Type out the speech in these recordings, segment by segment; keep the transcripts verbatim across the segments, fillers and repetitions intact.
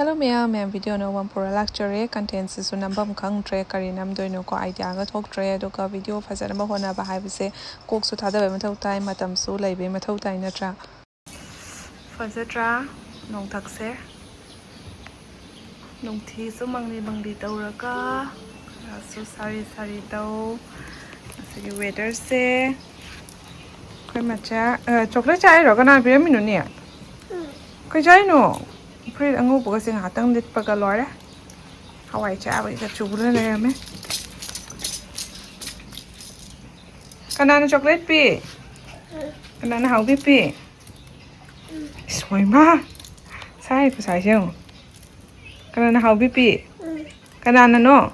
Hello ꯃꯌꯥꯝ, ꯃꯌꯥꯝ video ꯑꯅꯧꯕ ꯑꯃ ꯄꯨꯔ ꯂꯥꯛꯆꯔꯦ꯫ Content ꯁꯤꯁꯨ ꯅꯝꯐꯝ ꯈꯪꯗ꯭ꯔꯦ, ꯀꯔꯤ ꯅꯝꯗꯣꯏꯅꯣꯀꯣ, idea ꯒ ꯊꯣꯛꯇ꯭ꯔꯦ꯫ ꯑꯗꯨꯒ video ꯐꯖꯅꯕ ꯍꯣꯠꯅꯕ ꯍꯥꯏꯕꯁꯦ ꯀꯣꯛꯁꯨ ꯊꯥꯗꯕ ꯃꯊꯧ ꯇꯥꯏ, ꯃꯇꯝꯁꯨ ꯂꯩꯕꯩ ꯃꯊꯧ ꯇꯥꯏ, ꯅꯠꯇ꯭ꯔꯥ? ꯐꯖꯗ꯭ꯔꯥ ꯅꯣꯡꯊꯛꯁꯦ? ꯅꯨꯡꯊꯤꯁꯨ ꯃꯪꯂꯤ ꯃꯪꯂꯤ ꯇꯧꯔꯒ, ꯈꯔꯁꯨ ꯁꯥꯔꯤ ꯁꯥꯔꯤ ꯇꯧ꯫ ꯉꯁꯤꯒꯤ weather ꯁꯦ꯫ ꯑꯩꯈꯣꯏ ꯃꯆꯥ, ꯑ, chocolate ꯆꯥꯏꯔꯣ? ꯀꯅꯥ ꯄꯤꯔꯝꯃꯤꯅꯣꯅꯦ? ꯀꯩ ꯆꯥꯏꯅꯣ? ꯐꯨꯔꯤꯠ ꯑꯉꯧꯕꯒꯁꯦ ꯉꯥꯏꯍꯥꯛꯇꯪ ꯂꯤꯠꯄꯒ ꯂꯣꯏꯔꯦ꯫ ꯍꯋꯥꯏ ꯆꯥꯕꯒꯤꯒ ꯆꯨꯔ ꯂꯩꯔꯝꯃꯦ꯫ ꯀꯅꯥꯅ chocolate ꯄꯤ? ꯀꯅꯥꯅ ꯍꯥꯎꯕꯤ ꯄꯤ? ꯏꯁ, ꯍꯣꯏꯃꯥ! ꯁꯥꯏ ꯈꯨꯁꯥꯏꯁꯦ ꯌꯦꯡꯉꯨ꯫ ꯀꯅꯥꯅ ꯍꯥꯎꯕꯤ ꯄꯤ? ꯀꯅꯥꯅꯅꯣ?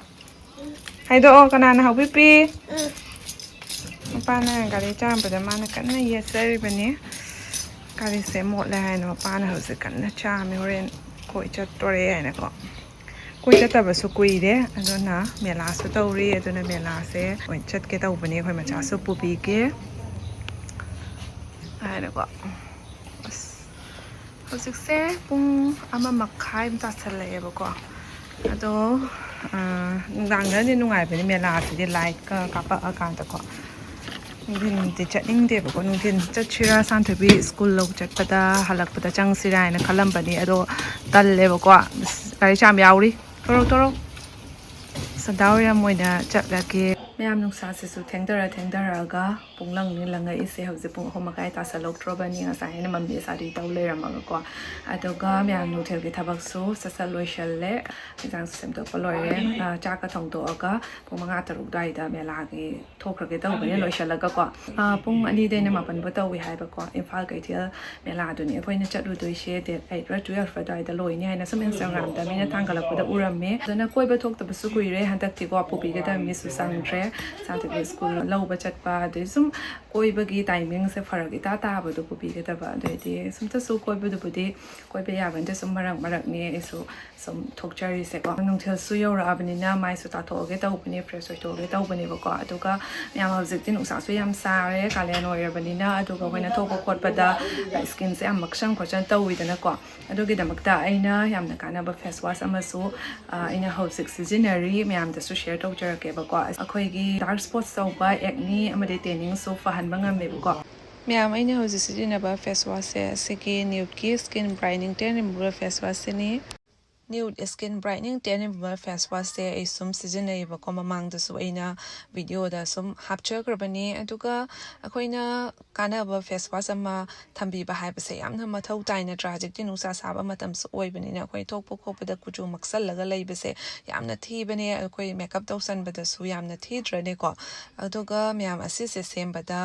ꯍꯥꯏꯗꯣꯛꯑꯣ, ꯀꯅꯥꯅ ꯍꯥꯎꯕꯤ ꯄꯤ? ꯃꯄꯥꯅ ꯒꯥꯔꯤ ꯆꯥꯝꯕꯗ ꯃꯥꯅ ꯀꯟꯅ ꯌꯦꯠꯆꯔꯤꯕꯅꯤ꯫ ꯒꯥꯔꯤꯁꯦ ꯃꯣꯠꯂꯦ ꯍꯥꯏꯅ ꯃꯄꯥꯅ ꯍꯧꯖꯤꯛ ꯀꯟꯅ ꯆꯥꯝꯃꯤ꯫ ꯍꯣꯔꯦꯟ ꯀꯣꯏ ꯆꯠꯇꯣꯔꯦ ꯍꯥꯏꯅꯀꯣ꯫ ꯀꯣꯏ ꯆꯠꯇꯕꯁꯨ ꯀꯨꯏꯔꯦ, ꯑꯗꯨꯅ ꯃꯦꯂꯥꯁꯨ ꯇꯧꯔꯤ, ꯑꯗꯨꯅ ꯃꯦꯂꯥꯁꯦ ꯑꯣꯏꯅ ꯆꯠꯀꯦ ꯇꯧꯕꯅꯦ꯫ ꯑꯩꯈꯣꯏ ꯃꯆꯥꯁꯨ ꯄꯨꯕꯤꯒꯦ꯫ ꯍꯥꯏꯅꯀꯣ꯫ ꯑꯁ, ꯍꯧꯖꯤꯛꯁꯦ ꯄꯨꯡ ꯑꯃ ꯃꯈꯥꯏ ꯑꯃ ꯇꯥꯁꯜꯂꯛꯑꯦꯕꯀꯣ꯫ ꯑꯗꯣ, ꯑ, ꯅꯨꯡꯗꯥꯡꯗꯅꯗꯤ ꯅꯨꯡꯉꯥꯏꯕꯅꯤ ꯃꯦꯂꯥꯁꯤꯗꯤ, light ꯀ ꯀꯥꯞꯄꯛꯑꯀꯥꯟꯗꯀꯣ꯫ ꯅꯨꯡꯊꯤꯟꯗꯤ ꯆꯠꯅꯤꯡꯗꯦꯕꯀꯣ꯫ ꯅꯨꯡꯊꯤꯟ ꯆꯠꯁꯤꯔꯥ, ꯁꯥꯟꯊꯣꯏꯕꯤ ꯁ꯭ꯀꯨꯜ ꯂꯧ ꯆꯠꯄꯗ ꯍꯜꯂꯛꯄꯗ ꯆꯪꯁꯤꯔꯥ ꯍꯥꯏꯅ ꯈꯜꯂꯝꯕꯅꯤ, ꯑꯗꯣ ꯇꯜꯂꯦꯕꯀꯣ꯫ ꯑꯁ, ꯒꯥꯔꯤ ꯆꯥꯝꯕ ꯌꯥꯎꯔꯤ꯫ ꯇꯣꯔꯣ, ꯇꯣꯔꯣ꯫ ꯁꯟꯗꯥ ꯑꯣꯏꯔꯝ ꯑꯣꯏꯅ ꯆꯠꯂꯒꯦ꯫ ꯃꯌꯥꯝ, ꯅꯨꯡꯁꯥꯁꯤꯁꯨ ꯊꯦꯡꯊꯔ ꯊꯦꯡꯊꯔꯛꯑꯒ ꯄꯨꯡꯂꯪꯅꯤ ꯂꯪꯉꯛꯏꯁꯦ꯫ ꯍꯧꯖꯤꯛ ꯄꯨꯡ ꯑꯍꯨꯝ ꯃꯈꯥꯏ ꯇꯥꯁꯜꯂꯛꯇ꯭ꯔꯕꯅꯤ꯫ ꯉꯁꯥꯏ ꯑꯩꯅ ꯃꯝꯂꯤ ꯁꯥꯔꯤ ꯇꯧ ꯂꯩꯔꯝꯃꯒꯀꯣ꯫ ꯑꯗꯨꯒ ꯃꯌꯥꯝ ꯅꯨꯡꯊꯤꯜꯒꯤ ꯊꯕꯛꯁꯨ ꯁꯠ ꯁꯠ ꯂꯣꯏꯁꯜꯂꯦ꯫ ꯏꯟꯁꯥꯡꯁꯨ ꯁꯦꯝꯗꯣꯛꯄ ꯂꯣꯏꯔꯦ꯫ ꯑ, ꯆꯥꯛꯀ ꯊꯣꯡꯗꯣꯛꯑꯒ ꯄꯨꯡ ꯃꯉꯥ ꯇꯔꯨꯛ ꯑꯗꯨꯋꯥꯏꯗ ꯃꯦꯂꯥꯒꯤ ꯊꯣꯛꯈ꯭ꯔꯒꯦ ꯇꯧꯕꯅꯦ ꯂꯣꯏꯁꯜꯂꯒꯀꯣ꯫ ꯑ, ꯄꯨꯡ ꯑꯅꯤꯗꯩꯅ ꯃꯥꯄꯟꯕꯨ ꯇꯧꯏ ꯍꯥꯏꯕꯀꯣ꯫ ꯏꯝꯐꯥꯜ ꯀꯩꯊꯦꯜ ꯃꯦꯂꯥꯗꯨꯅꯤ ꯑꯩꯈꯣꯏꯅ ꯆꯠꯂꯨꯗꯣꯏꯁꯦ꯫ Date eight ꯔ twelve ꯑꯗꯨꯋꯥꯏꯗ ꯂꯣꯏꯅꯤ ꯍꯥꯏꯅ ꯁꯨꯝ Instagram ꯗ ꯃꯤꯅ ꯊꯥꯡꯒꯠꯂꯛꯄꯗ ꯎꯔꯝꯃꯦ꯫ ꯑꯗꯨꯅ ꯀꯣꯏꯕ ꯊꯣꯛꯇꯕꯁꯨ ꯀꯨꯏꯔꯦ꯫ ꯍꯟꯗꯛꯇꯤꯀꯣ ꯄꯨꯕꯤꯒꯗꯕ ꯃꯤꯁꯨ ꯆꯪꯗ꯭ꯔꯦ꯫ ꯏꯆꯥꯅꯨꯄꯤ ꯁ꯭ꯀꯨꯜ ꯂꯧꯕ ꯆꯠꯄ, ꯑꯗꯩ ꯁꯨꯝ ꯀꯣꯏꯕꯒꯤ ꯇꯥꯏꯃꯤꯡꯁꯦ ꯐꯔꯛ ꯏꯇꯥ ꯇꯥꯕꯗꯨ ꯄꯨꯕꯤꯒꯗꯕ꯫ ꯑꯗꯨ ꯑꯣꯏꯗꯤ ꯁꯨꯝꯇꯁꯨ ꯀꯣꯏꯕꯗꯨꯕꯨꯗꯤ ꯀꯣꯏꯕ ꯌꯥꯕ ꯅꯠꯇꯦ, ꯁꯨꯝ ꯃꯔꯛ ꯃꯔꯛꯅꯦ꯫ ꯑꯩꯁꯨ ꯁꯨꯝ ꯊꯣꯛꯆꯔꯤꯁꯦꯀꯣ꯫ ꯅꯨꯡꯊꯤꯜꯁꯨ ꯌꯧꯔꯛꯑꯕꯅꯤꯅ ꯃꯥꯏꯁꯨ ꯇꯥꯊꯣꯛꯑꯒꯦ ꯇꯧꯕꯅꯦ, ꯐ꯭ꯔꯦꯁ ꯑꯣꯏꯊꯣꯛꯑꯒꯦ ꯇꯧꯕꯅꯦꯕꯀꯣ꯫ ꯑꯗꯨꯒ ꯃꯌꯥꯝ, ꯍꯧꯖꯤꯛꯇꯤ ꯅꯨꯡꯁꯥꯁꯨ ꯌꯥꯝ ꯁꯥꯔꯦ, ꯀꯥꯂꯦꯟ ꯑꯣꯏꯔꯕꯅꯤꯅ꯫ ꯑꯗꯨꯒ ꯑꯩꯈꯣꯏꯅ ꯊꯣꯛꯄ ꯈꯣꯠꯄꯗ ꯁ꯭ꯀꯤꯟꯁꯦ ꯌꯥꯝ ꯃꯛꯁꯟ ꯈꯣꯠꯆꯟ ꯇꯧꯋꯤꯗꯅꯀꯣ꯫ ꯑꯗꯨꯒꯤꯗꯃꯛꯇ ꯑꯩꯅ ꯌꯥꯝꯅ ꯀꯥꯟꯅꯕ ꯐꯦꯁ ꯋꯥꯁ ꯑꯃꯁꯨ, ꯑ, ꯑꯩꯅ ꯍꯧꯖꯤꯛ ꯁꯤꯖꯤꯟꯅꯔꯤ, ꯃꯌꯥꯝꯗꯁꯨ ꯁꯤꯌꯔ ꯇꯧꯖꯔꯛꯀꯦꯕꯀꯣ꯫ ꯑꯩꯈꯣꯏꯒꯤ ꯗꯥꯔꯛ ꯁ꯭ꯄꯣꯠꯁ ꯇꯧꯕ, ꯑꯦꯛꯅꯤ ꯑꯃꯗꯤ ꯇꯦꯅꯤꯡꯁꯨ ꯐꯍꯟꯕ ꯉꯝꯃꯦꯕꯀꯣ꯫ ꯃꯌꯥꯝ, ꯑꯩꯅ ꯍꯧꯖꯤꯛ ꯁꯤꯖꯤꯟꯅꯕ ꯐꯦꯁ ꯋꯥꯁꯁꯦ ꯑꯁꯤꯒꯤ ꯅ꯭ꯌꯨꯠꯀꯤ skin brightening tan remover face ꯋꯥꯁꯁꯤꯅꯤ꯫ ꯅ꯭ꯌꯨꯠ skin brightening tan remover face ꯋꯥꯁꯁꯦ ꯑꯩ ꯁꯨꯝ ꯁꯤꯖꯤꯟꯅꯩꯕꯀꯣ, ꯃꯃꯥꯡꯗꯁꯨ ꯑꯩꯅ ꯚꯤꯗꯤꯑꯣꯗ ꯁꯨꯝ ꯍꯥꯞꯆꯈ꯭ꯔꯕꯅꯤ꯫ ꯑꯗꯨꯒ ꯑꯩꯈꯣꯏꯅ ꯀꯥꯟꯅꯕ ꯐꯦꯁ ꯋꯥꯁ ꯑꯃ ꯊꯝꯕꯤꯕ ꯍꯥꯏꯕꯁꯦ ꯌꯥꯝꯅ ꯃꯊꯧ ꯇꯥꯏ, ꯅꯠꯇ꯭ꯔꯥ? ꯍꯧꯖꯤꯛꯇꯤ ꯅꯨꯡꯁꯥ ꯁꯥꯕ ꯃꯇꯝꯁꯨ ꯑꯣꯏꯕꯅꯤꯅ ꯑꯩꯈꯣꯏ ꯊꯣꯛꯄ ꯈꯣꯠꯄꯗ ꯀꯨꯆꯨ ꯃꯛꯁꯜꯂꯒ ꯂꯩꯕꯁꯦ ꯌꯥꯝꯅ ꯊꯤꯕꯅꯦ꯫ ꯑꯩꯈꯣꯏ ꯃꯦꯀꯞ ꯇꯧꯁꯟꯕꯗꯁꯨ ꯌꯥꯝꯅ ꯊꯤꯗ꯭ꯔꯅꯦꯀꯣ? ꯑꯗꯨꯒ ꯃꯌꯥꯝ, ꯑꯁꯤꯁꯦ ꯁꯦꯝꯕꯗ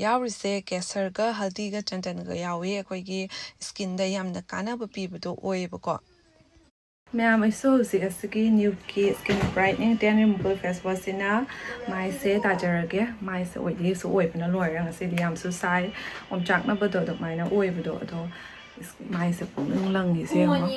ꯌꯥꯎꯔꯤꯁꯦ ꯀꯦꯁꯔꯒ ꯍꯜꯗꯤꯒ ꯆꯟꯗꯟꯒ ꯌꯥꯎꯏ꯫ ꯑꯩꯈꯣꯏꯒꯤ ꯁ꯭ꯀꯤꯟꯗ ꯌꯥꯝꯅ ꯀꯥꯟꯅꯕ ꯄꯤꯕꯗꯣ ꯑꯣꯏꯌꯦꯕꯀꯣ꯫ ꯃꯌꯥꯝ, ꯑꯩꯁꯨ ꯍꯧꯖꯤꯛ ꯑꯁꯤꯒꯤ ꯅ꯭ꯌꯨꯠꯀꯤ skin brightening tan remover face ꯋꯥꯁꯁꯤꯅ ꯃꯥꯏꯁꯦ ꯇꯥꯖꯔꯒꯦ꯫ ꯃꯥꯏꯁꯦ ꯑꯣꯏꯂꯤꯁꯨ ꯑꯣꯏꯕꯅ ꯂꯣꯏꯔꯦ꯫ ꯉꯁꯤꯗꯤ ꯌꯥꯝꯁꯨ ꯁꯥꯏ, ꯑꯣꯝꯆꯥꯛꯅꯕꯗꯣ ꯑꯗꯨꯃꯥꯏꯅ ꯑꯣꯏꯕꯗꯣ꯫ ꯑꯗꯣ ꯃꯥꯏꯁꯦ ꯄꯨꯡꯂꯪ ꯂꯪꯉꯤꯁꯦ ꯌꯦꯡꯉꯣ꯫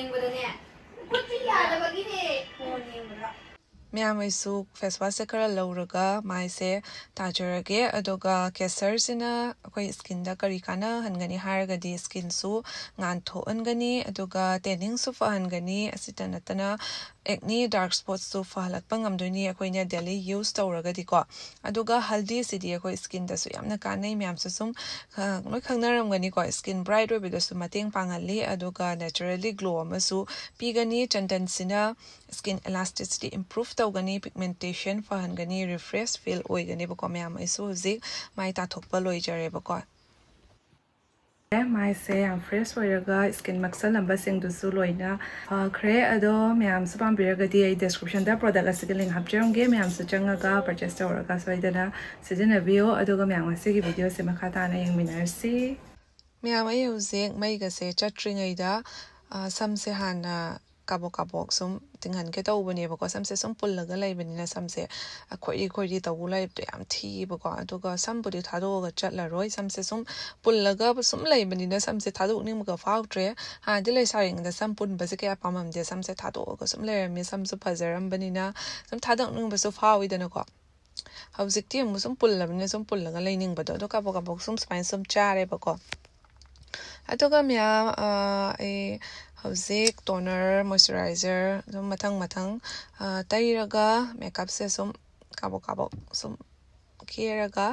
ꯃꯌꯥꯝ, ꯑꯩꯁꯨ ꯐꯦꯁ ꯋꯥꯁꯁꯦ ꯈꯔ ꯂꯧꯔꯒ ꯃꯥꯏꯁꯦ ꯇꯥꯖꯔꯒꯦ꯫ ꯑꯗꯨꯒ ꯀꯦꯁꯔꯁꯤꯅ ꯑꯩꯈꯣꯏ ꯁ꯭ꯀꯤꯟꯗ ꯀꯔꯤ ꯀꯥꯟꯅꯍꯟꯒꯅꯤ ꯍꯥꯏꯔꯒꯗꯤ, ꯁ꯭ꯀꯤꯟꯁꯨ ꯉꯥꯟꯊꯣꯛꯍꯟꯒꯅꯤ, ꯑꯗꯨꯒ ꯇꯦꯅꯤꯡꯁꯨ ꯐꯍꯟꯒꯅꯤ꯫ ꯑꯁꯤꯇ ꯅꯠꯇꯅ ꯑꯦꯛꯅꯤ ꯗꯥꯔꯛ ꯁ꯭ꯄꯣꯠꯁꯨ ꯐꯍꯜꯂꯛꯄ ꯉꯝꯗꯣꯏꯅꯤ ꯑꯩꯈꯣꯏꯅ ꯗꯦꯂꯤ ꯌꯨꯁ ꯇꯧꯔꯒꯗꯤꯀꯣ꯫ ꯑꯗꯨꯒ ꯍꯜꯗꯤꯁꯤꯗꯤ ꯑꯩꯈꯣꯏ ꯁ꯭ꯀꯤꯟꯗꯁꯨ ꯌꯥꯝꯅ ꯀꯥꯟꯅꯩ꯫ ꯃꯌꯥꯝꯁꯨ ꯁꯨꯝ, ꯑ, ꯂꯣꯏ ꯈꯪꯅꯔꯝꯒꯅꯤꯀꯣ, ꯁ꯭ꯀꯤꯟ ꯕ꯭ꯔꯥꯏꯠ ꯑꯣꯏꯕꯗꯁꯨ ꯃꯇꯦꯡ ꯄꯥꯡꯍꯜꯂꯤ, ꯑꯗꯨꯒ ꯅꯦꯆꯔꯦꯜꯂꯤ ꯒ꯭ꯂꯣ ꯑꯃꯁꯨ ꯄꯤꯒꯅꯤ꯫ ꯆꯟꯗꯟꯁꯤꯅ ꯁ꯭ꯀꯤꯟ ꯏꯂꯥꯁꯇꯤꯁꯤꯇꯤ ꯏꯝꯄ꯭ꯔꯨꯚ ꯇꯧꯒꯅꯤ, ꯄꯤꯒꯃꯦꯟꯇꯦꯁꯟ ꯐꯍꯟꯒꯅꯤ, ꯔꯤꯐ꯭ꯔꯦꯁ ꯐꯤꯜ ꯑꯣꯏꯒꯅꯦꯕꯀꯣ꯫ ꯃꯌꯥꯝ, ꯑꯩꯁꯨ ꯍꯧꯖꯤꯛ ꯃꯥꯏ ꯇꯥꯊꯣꯛꯄ ꯂꯣꯏꯖꯔꯦꯕꯀꯣ꯫ ꯃꯥꯏꯁꯦ ꯌꯥꯝ ꯐ꯭ꯔꯦꯁ ꯑꯣꯏꯔꯒ ꯁ꯭ꯀꯤꯟ ꯃꯛꯁꯜꯂꯝꯕꯁꯤꯡꯗꯨꯁꯨ ꯂꯣꯏꯅ ꯐꯈ꯭ꯔꯦ꯫ ꯑꯗꯣ ꯃꯌꯥꯝꯁꯨ ꯄꯥꯝꯕꯤꯔꯒꯗꯤ ꯑꯩ ꯗꯤꯁꯀ꯭ꯔꯤꯞꯁꯟꯗ ꯄ꯭ꯔꯣꯗꯛ ꯑꯁꯤꯒꯤ ꯂꯤꯡ ꯍꯥꯞꯆꯔꯝꯒꯦ, ꯃꯌꯥꯝꯁꯨ ꯆꯪꯉꯒ ꯄꯔꯆꯦꯁ ꯇꯧꯔꯒ ꯁꯣꯏꯗꯅ ꯁꯤꯖꯤꯟꯅꯕꯤꯌꯨ꯫ ꯑꯗꯨꯒ ꯃꯌꯥꯝ, ꯉꯁꯤꯒꯤ ꯚꯤꯗꯤꯑꯣꯁꯦ ꯃꯈꯥ ꯇꯥꯅ ꯌꯦꯡꯃꯤꯟꯅꯔꯁꯤ꯫ ꯃꯌꯥꯝ, ꯑꯩ ꯍꯧꯖꯤꯛ ꯃꯩꯒꯁꯦ ꯆꯠꯇ꯭ꯔꯤꯉꯩꯗ, ꯑ, ꯁꯝꯁꯦ ꯍꯥꯟꯅ ꯀꯥꯕꯣꯛ ꯀꯥꯕꯣꯛ ꯁꯨꯝ ꯇꯤꯡꯍꯟꯒꯦ ꯇꯧꯕꯅꯦꯕꯀꯣ꯫ ꯁꯝꯁꯦ ꯁꯨꯝ ꯄꯨꯜꯂꯒ ꯂꯩꯕꯅꯤꯅ ꯁꯝꯁꯦ ꯈꯣꯏꯔꯤ ꯈꯣꯏꯔꯤ ꯇꯧꯕ ꯂꯩꯕꯗꯣ ꯌꯥꯝ ꯊꯤꯕꯀꯣ꯫ ꯑꯗꯨꯒ ꯁꯝꯕꯨꯗꯤ ꯊꯥꯗꯣꯛꯑꯒ ꯆꯠꯂꯔꯣꯏ꯫ ꯁꯝꯁꯦ ꯁꯨꯝ ꯄꯨꯜꯂꯒ ꯁꯨꯝ ꯂꯩꯕꯅꯤꯅ ꯁꯝꯁꯦ ꯊꯥꯗꯣꯛꯅꯤꯡꯕꯒ ꯐꯥꯎꯗ꯭ꯔꯦ꯫ ꯍꯥꯟꯅꯗꯤ ꯂꯩꯁꯥꯔꯤꯉꯩꯗ ꯁꯝ ꯄꯨꯟꯕꯁꯦ ꯀꯌꯥ ꯄꯥꯝꯃꯝꯗꯦ꯫ ꯁꯝꯁꯦ ꯊꯥꯗꯣꯛꯑꯒ ꯁꯨꯝ ꯂꯩꯔꯝꯃꯦ꯫ ꯁꯝꯁꯨ ꯐꯖꯔꯝꯕꯅꯤꯅ ꯁꯨꯝ ꯊꯥꯗꯣꯛꯅꯤꯡꯕꯁꯨ ꯐꯥꯎꯏꯗꯅꯀꯣ꯫ ꯍꯧꯖꯤꯛꯇꯤ ꯑꯃꯨꯛ ꯁꯨꯝ ꯄꯨꯜꯂꯕꯅꯤꯅ ꯁꯨꯝ ꯄꯨꯜꯂꯒ ꯂꯩꯅꯤꯡꯕꯗꯣ꯫ ꯑꯗꯣ ꯀꯥꯕꯣꯛ ꯀꯥꯕꯣꯛ ꯁꯨꯝ ꯁꯨꯃꯥꯏꯅ ꯁꯨꯝ ꯆꯥꯔꯦꯕꯀꯣ꯫ ꯑꯗꯨꯒ ꯃꯌꯥꯝ, ꯑ, ꯑꯩ ꯍꯧꯖꯤꯛ toner, moisturizer ꯑꯗꯨꯝ ꯃꯊꯪ ꯃꯊꯪ, ꯑ, ꯇꯩꯔꯒ makeupꯁꯦ ꯁꯨꯝ ꯀꯥꯕꯣꯛ ꯀꯥꯕꯣꯛ ꯁꯨꯝ ꯀꯦꯔꯒ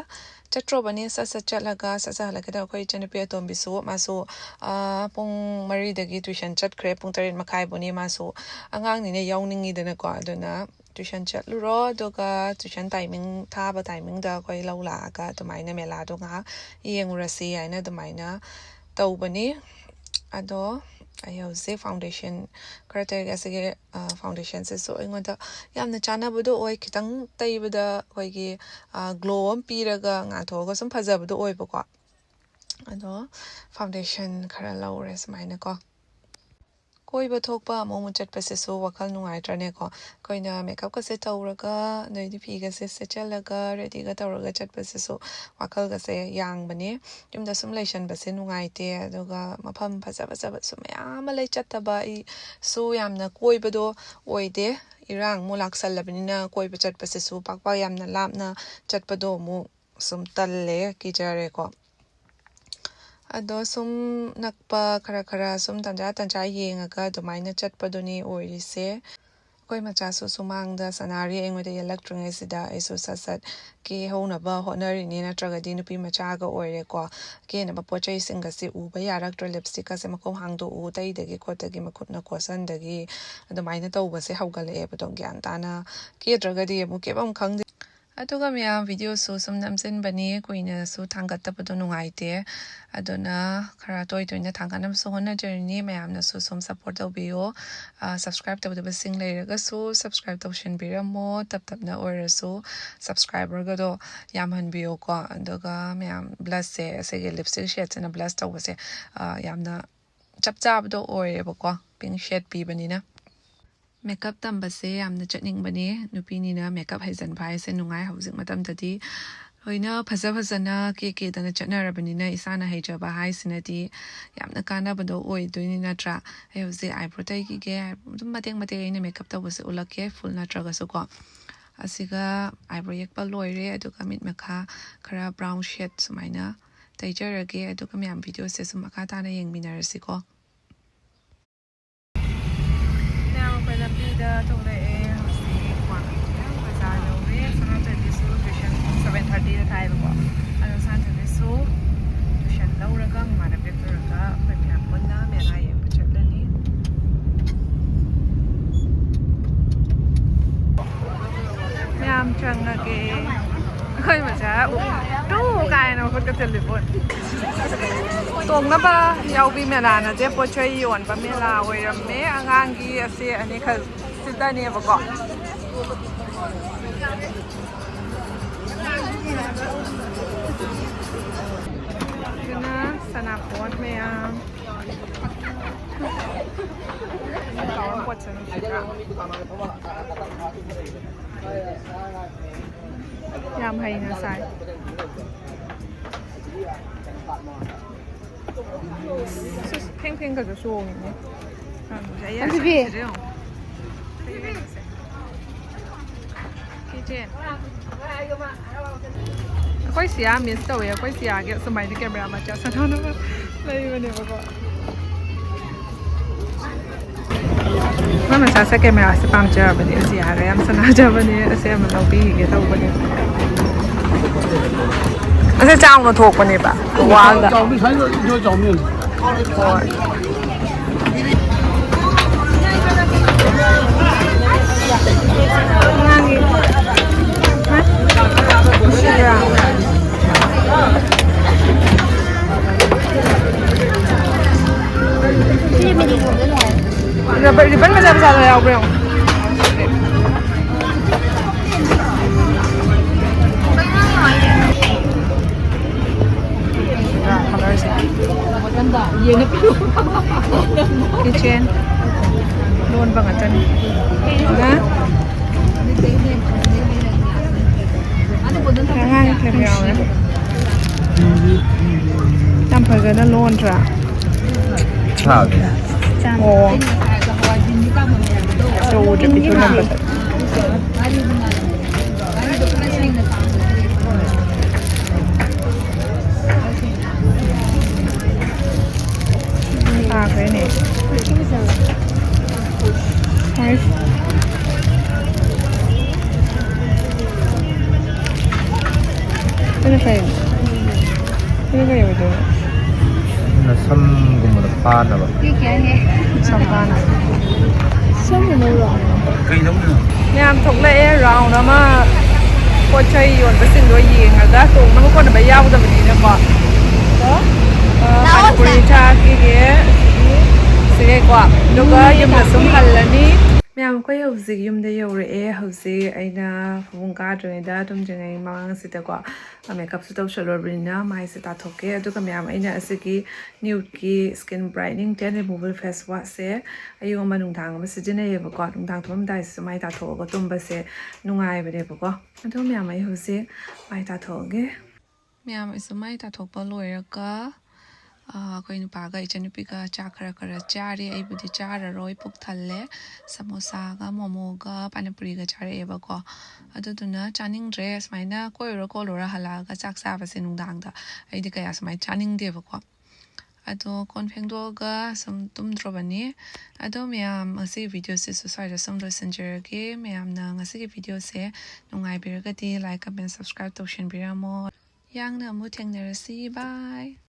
ꯆꯠꯇ꯭ꯔꯣꯕꯅꯤ꯫ ꯁꯠ ꯁꯠ ꯆꯠꯂꯒ ꯁꯠ ꯁꯠ ꯍꯜꯂꯛꯀꯦ ꯇꯧꯔꯦ꯫ ꯑꯩꯈꯣꯏ ꯏꯆꯟꯅꯨꯄꯤ ꯑꯇꯣꯝꯕꯤꯁꯨ, ꯃꯥꯁꯨ, ꯑ, ꯄꯨꯡ ꯃꯔꯤꯗꯒꯤ tuition ꯆꯠꯈ꯭ꯔꯦ꯫ ꯄꯨꯡ ꯇꯔꯦꯠ ꯃꯈꯥꯏꯕꯨꯅꯤ꯫ ꯃꯥꯁꯨ ꯑꯉꯥꯡꯅꯤꯅ ꯌꯥꯎꯅꯤꯡꯉꯤꯗꯅꯀꯣ꯫ ꯑꯗꯨꯅ tuition ꯆꯠꯂꯨꯔꯣ, ꯑꯗꯨꯒ tuition timing ꯊꯥꯕ timingꯗ ꯑꯩꯈꯣꯏ ꯂꯧ ꯂꯥꯛꯑꯒ ꯑꯗꯨꯃꯥꯏꯅ ꯃꯦꯂꯥꯗꯣ ꯉꯥꯏꯍꯥꯛ ꯌꯦꯡꯉꯨꯔꯁꯤ ꯍꯥꯏꯅ ꯑꯗꯨꯃꯥꯏꯅ ꯇꯧꯕꯅꯤ꯫ ꯑꯗꯣ ꯑꯩ ꯍꯧꯖꯤꯛ foundation ꯈꯔ ꯇꯩꯔꯒꯦ꯫ ꯑꯁꯤꯒꯤ, ꯑ, foundationꯁꯤꯁꯨ ꯑꯩꯉꯣꯟꯗ ꯌꯥꯝꯅ ꯆꯥꯟꯅꯕꯗꯣ ꯑꯣꯏ꯫ ꯈꯤꯇꯪ ꯇꯩꯕꯗ ꯑꯩꯈꯣꯏꯒꯤ, ꯑ, glow ꯑꯃ ꯄꯤꯔꯒ ꯉꯥꯟꯊꯣꯛꯑꯒ ꯁꯨꯝ ꯐꯖꯕꯗꯣ ꯑꯣꯏꯕꯀꯣ꯫ ꯑꯗꯣ foundation ꯈꯔ ꯂꯧꯔꯦ ꯁꯨꯃꯥꯏꯅꯀꯣ꯫ ꯀꯣꯏꯕ ꯊꯣꯛꯄ ꯑꯃꯨꯛ ꯑꯃꯨꯛ ꯆꯠꯄꯁꯤꯁꯨ ꯋꯥꯈꯜ ꯅꯨꯡꯉꯥꯏꯇ꯭ꯔꯅꯦꯀꯣ? ꯑꯩꯈꯣꯏꯅ makeupꯀꯁꯦ ꯇꯧꯔꯒ, ꯑꯗꯩꯗꯤ ꯐꯤꯒꯁꯦ ꯁꯦꯠꯆꯜꯂꯒ, readyꯒ ꯇꯧꯔꯒ ꯆꯠꯄꯁꯤꯁꯨ ꯋꯥꯈꯜꯒꯁꯦ ꯌꯥꯡꯕꯅꯦ꯫ ꯌꯨꯝꯗ ꯁꯨꯝ ꯂꯩꯁꯟꯕꯁꯦ ꯅꯨꯡꯉꯥꯏꯇꯦ꯫ ꯑꯗꯨꯒ ꯃꯐꯝ ꯐꯖ ꯐꯖꯕꯁꯨ ꯃꯌꯥꯝ ꯑꯃ ꯂꯩ ꯆꯠꯇꯕ꯫ ꯑꯩꯁꯨ ꯌꯥꯝꯅ ꯀꯣꯏꯕꯗꯣ ꯑꯣꯏꯗꯦ꯫ ꯏꯔꯥꯡ ꯑꯃꯨꯛ ꯂꯥꯛꯁꯜꯂꯕꯅꯤꯅ ꯀꯣꯏꯕ ꯆꯠꯄꯁꯤꯁꯨ ꯄꯥꯛ ꯄꯥꯛ ꯌꯥꯝꯅ ꯂꯥꯞꯅ ꯆꯠꯄꯗꯣ ꯑꯃꯨꯛ ꯁꯨꯝ ꯇꯜꯂꯦ, ꯀꯤꯖꯔꯦꯀꯣ꯫ ꯑꯗꯣ ꯁꯨꯝ ꯅꯛꯄ ꯈꯔ ꯈꯔ ꯁꯨꯝ ꯇꯟꯖꯥ ꯇꯟꯖꯥ ꯌꯦꯡꯉꯒ ꯑꯗꯨꯃꯥꯏꯅ ꯆꯠꯄꯗꯨꯅꯤ ꯑꯣꯏꯔꯤꯁꯦ꯫ ꯑꯩꯈꯣꯏ ꯃꯆꯥꯁꯨ ꯁꯨꯃꯥꯡꯗ ꯁꯥꯟꯅꯔꯤ꯫ ꯑꯩꯉꯣꯟꯗ ꯌꯦꯜꯂꯛꯇ꯭ꯔꯤꯉꯩꯁꯤꯗ ꯑꯩꯁꯨ ꯁꯠ ꯁꯠ ꯀꯦꯍꯧꯅꯕ ꯍꯣꯠꯅꯔꯤꯅꯤ꯫ ꯅꯠꯇ꯭ꯔꯒꯗꯤ ꯅꯨꯄꯤ ꯃꯆꯥꯒ ꯑꯣꯏꯔꯦꯀꯣ, ꯀꯦꯅꯕ ꯄꯣꯠ ꯆꯩꯁꯤꯡꯒꯁꯦ ꯎꯕ ꯌꯥꯔꯛꯇ꯭ꯔꯦ꯫ Lipstickꯀꯁꯦ ꯃꯈꯣꯡ ꯍꯥꯡꯗꯣꯛꯎ, ꯇꯩꯗꯒꯤ ꯈꯣꯠꯇꯒꯤ, ꯃꯈꯨꯠꯅ ꯀꯣꯠꯁꯟꯗꯒꯤ ꯑꯗꯨꯃꯥꯏꯅ ꯇꯧꯕꯁꯦ ꯍꯧꯒꯠꯂꯛꯑꯦꯕ꯫ ꯑꯗꯨꯝ ꯒ꯭ꯌꯥꯟ ꯇꯥꯅ ꯀꯦꯗ꯭ꯔꯒꯗꯤ ꯑꯃꯨꯛ ꯀꯦꯐꯝ ꯈꯪꯗꯦ꯫ ꯑꯗꯨꯒ ꯃꯌꯥꯝ videoꯁꯨ ꯁꯨꯝ ꯅꯝꯁꯤꯟꯕꯅꯤ, ꯀꯨꯏꯅꯁꯨ ꯊꯥꯡꯒꯠꯇꯕꯗꯣ ꯅꯨꯡꯉꯥꯏꯇꯦ꯫ ꯑꯗꯨꯅ ꯈꯔ ꯇꯣꯏ ꯇꯣꯏꯅ ꯊꯥꯡꯒꯠꯅꯕꯁꯨ ꯍꯣꯠꯅꯖꯔꯤꯅꯤ꯫ ꯃꯌꯥꯝꯅꯁꯨ ꯁꯨꯝ support ꯇꯧꯕꯤꯌꯣ꯫ ꯑ, subscribe ꯇꯧꯗꯕꯁꯤꯡ ꯂꯩꯔꯒꯁꯨ subscribe ꯇꯧꯁꯤꯟꯕꯤꯔꯝꯃꯣ꯫ ꯇꯞ ꯇꯞꯅ ꯑꯣꯏꯔꯁꯨ subscriberꯒꯗꯣ ꯌꯥꯝꯍꯟꯕꯤꯌꯣꯀꯣ꯫ ꯑꯗꯨꯒ ꯃꯌꯥꯝ blushꯁꯦ, ꯑꯁꯤꯒꯤ lipstick shadeꯁꯤꯅ blush ꯇꯧꯕꯁꯦ, ꯑ, ꯌꯥꯝꯅ ꯆꯞ ꯆꯥꯕꯗꯣ ꯑꯣꯏꯔꯦꯕꯀꯣ, ꯄꯤꯡ ꯁꯦꯠ ꯄꯤꯕꯅꯤꯅ꯫ ꯃꯦꯀꯞ ꯇꯝꯕꯁꯦ ꯌꯥꯝꯅ ꯆꯠꯅꯤꯡꯕꯅꯦ꯫ ꯅꯨꯄꯤꯅꯤꯅ ꯃꯦꯀꯞ ꯍꯩꯖꯤꯟꯕ ꯍꯥꯏꯁꯦ ꯅꯨꯡꯉꯥꯏ ꯍꯧꯖꯤꯛ ꯃꯇꯝꯗꯗꯤ꯫ ꯂꯣꯏꯅ ꯐꯖ ꯐꯖꯅ ꯀꯦ ꯀꯦꯗꯅ ꯆꯠꯅꯔꯕꯅꯤꯅ ꯏꯁꯥꯅ ꯍꯩꯖꯕ ꯍꯥꯏꯁꯤꯅꯗꯤ ꯌꯥꯝꯅ ꯀꯥꯟꯅꯕꯗꯣ ꯑꯣꯏꯗꯣꯏꯅꯤ ꯅꯠꯇ꯭ꯔꯥ? ꯑꯩ ꯍꯧꯖꯤꯛ ꯑꯥꯏꯕ꯭ꯔꯣ ꯇꯩꯈꯤꯒꯦ꯫ ꯑꯗꯨꯝ ꯃꯇꯦꯛ ꯃꯇꯦꯛ ꯑꯩꯅ ꯃꯦꯀꯞ ꯇꯧꯕꯁꯦ ꯎꯠꯂꯛꯀꯦ, ꯐꯨꯜ ꯅꯠꯇ꯭ꯔꯒꯁꯨ ꯀꯣ꯫ ꯑꯁꯤꯒ ꯑꯥꯏꯕ꯭ꯔꯣ ꯌꯦꯛꯄ ꯂꯣꯏꯔꯦ꯫ ꯑꯗꯨꯒ ꯃꯤꯠ ꯃꯈꯥ ꯈꯔ ꯕ꯭ꯔꯥꯎꯟ ꯁꯦꯠ ꯁꯨꯃꯥꯏꯅ ꯇꯩꯖꯔꯒꯦ꯫ ꯑꯗꯨꯒ ꯃꯌꯥꯝ ꯚꯤꯗꯤꯑꯣꯁꯦ ꯁꯨꯝ ꯃꯈꯥ ꯇꯥꯅ ꯌꯦꯡꯃꯤꯟꯅꯔꯁꯤꯀꯣ꯫ ꯃꯌꯥꯝ ꯑꯩꯈꯣꯏ ꯂꯝꯕꯤꯗ ꯊꯣꯛꯂꯛꯑꯦ꯫ ꯍꯧꯖꯤꯛ ꯀ꯭ꯋꯥꯀꯩꯊꯦꯜ ꯕꯖꯥꯔ ꯌꯧꯔꯦ꯫ ꯁꯅꯥꯇꯣꯝꯕꯤꯁꯨ ꯇ꯭ꯌꯨꯁꯟ ꯄꯨꯡ ꯁꯚꯦꯟ ꯊꯥꯔꯇꯤꯗ ꯊꯥꯏꯕꯀꯣ꯫ ꯑꯗꯣ ꯁꯅꯥꯇꯣꯝꯕꯤꯁꯨ ꯇ꯭ꯌꯨꯁꯟ ꯂꯧꯔꯒ ꯃꯃꯥꯟꯅꯕꯤ ꯄꯨꯔꯒ ꯑꯩꯈꯣꯏ ꯃꯌꯥꯝ ꯄꯨꯟꯅ ꯃꯦꯂꯥ ꯌꯦꯡꯕ ꯆꯠꯂꯅꯤ꯫ ꯃꯌꯥꯝ ꯆꯪꯉꯒꯦ꯫ ꯑꯩꯈꯣꯏ ꯃꯆꯥ ꯇꯨ ꯀꯥꯏꯅ ꯃꯈꯨꯠꯀ ꯊꯤꯜꯂꯤ ꯄꯣꯠ꯫ ꯇꯣꯡꯅꯕ ꯌꯥꯎꯕꯤ ꯃꯦꯂꯥ ꯅꯠꯇꯦ, ꯄꯣꯠ ꯆꯩ ꯌꯣꯟꯕ ꯃꯦꯂꯥ ꯑꯣꯏꯔꯝꯃꯦ꯫ ꯑꯉꯥꯡꯒꯤ ꯑꯁꯤ ꯑꯅꯤꯈꯛ ꯁꯤꯗꯅꯦꯕꯀꯣ꯫ ꯑꯗꯨꯅ ꯁꯅꯥꯄꯣꯠ ꯃꯌꯥꯝ꯫ ꯄꯣꯠꯁꯦ ꯅꯨꯡꯁꯤꯗ꯭ꯔꯥ? ꯌꯥꯝ ꯍꯩꯅ ꯁꯥꯏ꯫ ꯁꯤꯁ, ꯐꯦꯡ ꯐꯦꯡꯒꯁꯨ ꯆꯣꯡꯉꯤꯅꯦ꯫ ꯑꯗꯨꯗꯤ? ꯁꯤꯗ ꯌꯦꯡꯉꯣ꯫ ꯀꯤꯆꯦꯟ꯫ ꯑꯩꯈꯣꯏ ꯁꯤꯌꯥ ꯃꯤꯁ ꯇꯧꯋꯦ꯫ ꯑꯩꯈꯣꯏ ꯁꯤꯌꯥꯒꯤ ꯑꯁꯨꯃꯥꯏꯅ ꯀꯦꯃꯦꯔꯥ ꯃꯆꯥ ꯁꯥꯟꯅꯅꯕ ꯂꯩꯕꯅꯦꯕꯀꯣ꯫ ꯃꯥ ꯃꯆꯥꯁꯦ ꯀꯦꯃꯦꯔꯥꯁꯦ ꯄꯥꯝꯖꯕꯅꯦ꯫ ꯁꯤꯌꯥꯒ ꯌꯥꯝ ꯁꯥꯟꯅꯖꯕꯅꯦ꯫ ꯑꯁꯦ ꯑꯃ ꯂꯧꯕꯤꯒꯦ ꯇꯧꯕꯅꯦ꯫ ꯑꯁꯦ ꯆꯥꯎꯅ ꯊꯣꯛꯄꯅꯦꯕ꯫ ꯋꯥꯡꯗ꯫ ꯆꯥꯎꯃꯤ ꯁ꯭ꯋꯥꯏꯗ ꯏꯟꯗꯣ ꯆꯥꯎꯃꯤ꯫ ꯍꯣꯏ꯫ ꯔꯕꯔ ꯔꯤꯕꯟ ꯃꯆꯥ ꯃꯆꯥꯗꯣ ꯌꯥꯎꯕ꯭ꯔꯥ ꯌꯦꯡꯉꯣ꯫ ꯀꯂꯔꯁꯦ꯫ Kitchen ꯂꯣꯟꯕ ꯉꯥꯛꯇꯅꯤ꯫ ꯍꯥ? ꯑꯉꯥꯡ ꯈꯔ ꯌꯥꯎꯔꯦ꯫ ꯌꯥꯝ ꯐꯖꯅ ꯂꯣꯟꯗ꯭ꯔꯥ? ꯑꯣ꯫ ꯆꯧꯗ꯭ꯔ ꯄꯤꯊꯣꯛꯅꯕꯗ꯫ ꯇꯥꯈ꯭ꯔꯦꯅꯦ꯫ ꯍꯥꯏꯁ꯫ ꯁꯤꯅ ꯀꯩ? ꯁꯤꯅ ꯀꯩ ꯑꯣꯏꯗꯣꯏꯅꯣ? ꯁꯝꯒꯨꯝꯕꯗ ꯐꯥꯅꯕ꯫ ꯁꯝ ꯐꯥꯅꯕ꯫ ꯁꯝꯒꯨꯝꯕ ꯔꯥꯎꯟ꯫ ꯀꯩꯗꯧꯅꯣ? ꯃꯌꯥꯝ ꯊꯣꯛꯂꯛꯑꯦ, ꯔꯥꯎꯟ ꯑꯃ ꯄꯣꯠ ꯆꯩ ꯌꯣꯟꯕꯁꯤꯡꯗꯣ ꯌꯦꯡꯉꯒ ꯇꯣꯡꯅꯕ ꯈꯣꯠꯅꯕ ꯌꯥꯎꯗꯕꯅꯤꯅꯀꯣ꯫ ꯑꯗꯣ, ꯑ, ꯄꯥꯅꯤꯄꯨꯔꯤ ꯆꯥꯈꯤꯒꯦ ꯁꯤꯒꯩꯀꯣ, ꯑꯗꯨꯒ ꯌꯨꯝꯗ ꯁꯨꯝ ꯍꯜꯂꯅꯤ꯫ ꯃꯌꯥꯝ, ꯑꯩꯈꯣꯏ ꯍꯧꯖꯤꯛ ꯌꯨꯝꯗ ꯌꯧꯔꯛꯑꯦ꯫ ꯍꯧꯖꯤꯛ ꯑꯩꯅ ꯐꯃꯨꯡ ꯀꯥꯗ꯭ꯔꯤꯉꯩꯗ, ꯇꯨꯝꯗ꯭ꯔꯤꯉꯩ ꯃꯃꯥꯡꯁꯤꯗꯀꯣ, ꯃꯦꯀꯞꯁꯨ ꯇꯧꯁꯜꯂꯨꯔꯕꯅꯤꯅ ꯃꯥꯏꯁꯦ ꯇꯥꯊꯣꯛꯀꯦ꯫ ꯑꯗꯨꯒ ꯃꯌꯥꯝ, ꯑꯩꯅ ꯑꯁꯤꯒꯤ ꯅ꯭ꯌꯨꯠꯀꯤ skin brightening ten removal face ꯋꯥꯁꯁꯦ ꯑꯌꯨꯛ ꯑꯃ ꯅꯨꯡꯗꯥꯡ ꯑꯃ ꯁꯤꯖꯤꯟꯅꯩꯌꯦꯕꯀꯣ꯫ ꯅꯨꯡꯗꯥꯡ ꯇꯨꯝꯃꯝꯗꯥꯏꯁꯤꯁꯨ ꯃꯥꯏ ꯇꯥꯊꯣꯛꯑꯒ ꯇꯨꯝꯕꯁꯦ ꯅꯨꯡꯉꯥꯏꯕꯅꯦꯕꯀꯣ꯫ ꯑꯗꯣ ꯃꯌꯥꯝ, ꯑꯩ ꯍꯧꯖꯤꯛ ꯃꯥꯏ ꯇꯥꯊꯣꯛꯑꯒꯦ꯫ ꯃꯌꯥꯝ, ꯑꯩꯁꯨ ꯃꯥꯏ ꯇꯥꯊꯣꯛꯄ ꯂꯣꯏꯔꯒ, ꯑ, ꯑꯩꯈꯣꯏ ꯅꯨꯄꯥꯒ ꯏꯆꯟꯅꯨꯄꯤꯒ ꯆꯥꯛ ꯈꯔ ꯈꯔ ꯆꯥꯔꯤ꯫ ꯑꯩꯕꯨꯗꯤ ꯆꯥꯔꯔꯣꯏ, ꯄꯨꯛ ꯊꯜꯂꯦ꯫ ꯁꯃꯣꯁꯥꯒ ꯃꯣꯃꯣꯒ ꯄꯥꯅꯤꯄꯨꯔꯤꯒ ꯆꯥꯔꯛꯑꯦꯕꯀꯣ꯫ ꯑꯗꯨꯗꯨꯅ ꯆꯥꯅꯤꯡꯗ꯭ꯔꯦ꯫ ꯁꯨꯃꯥꯏꯅ ꯀꯣꯏꯔꯨꯔ ꯈꯣꯠꯂꯨꯔ ꯍꯜꯂꯛꯑꯒ ꯆꯥꯛ ꯆꯥꯕꯁꯦ ꯅꯨꯡꯗꯥꯡꯗ ꯑꯩꯗꯤ ꯀꯌꯥ ꯁꯨꯃꯥꯏꯅ ꯆꯥꯅꯤꯡꯗꯦꯕꯀꯣ꯫ ꯑꯗꯣ ꯀꯣꯟ ꯐꯦꯡꯗꯣꯛꯑꯒ ꯁꯨꯝ ꯇꯨꯝꯗ꯭ꯔꯣꯕꯅꯤ꯫ ꯑꯗꯣ ꯃꯌꯥꯝ, ꯉꯁꯤꯒꯤ ꯚꯤꯗꯤꯑꯣꯁꯤꯁꯨ ꯁ꯭ꯋꯥꯏꯗ ꯁꯨꯝ ꯂꯣꯏꯁꯤꯟꯖꯔꯒꯦ꯫ ꯃꯌꯥꯝꯅ ꯉꯁꯤꯒꯤ ꯚꯤꯗꯤꯑꯣꯁꯦ ꯅꯨꯡꯉꯥꯏꯕꯤꯔꯒꯗꯤ like, comment, subscribe ꯇꯧꯁꯟꯕꯤꯔꯝꯃꯣ꯫ ꯌꯥꯡꯅ ꯑꯃꯨꯛ ꯊꯦꯡꯅꯔꯁꯤ꯫ Bye꯫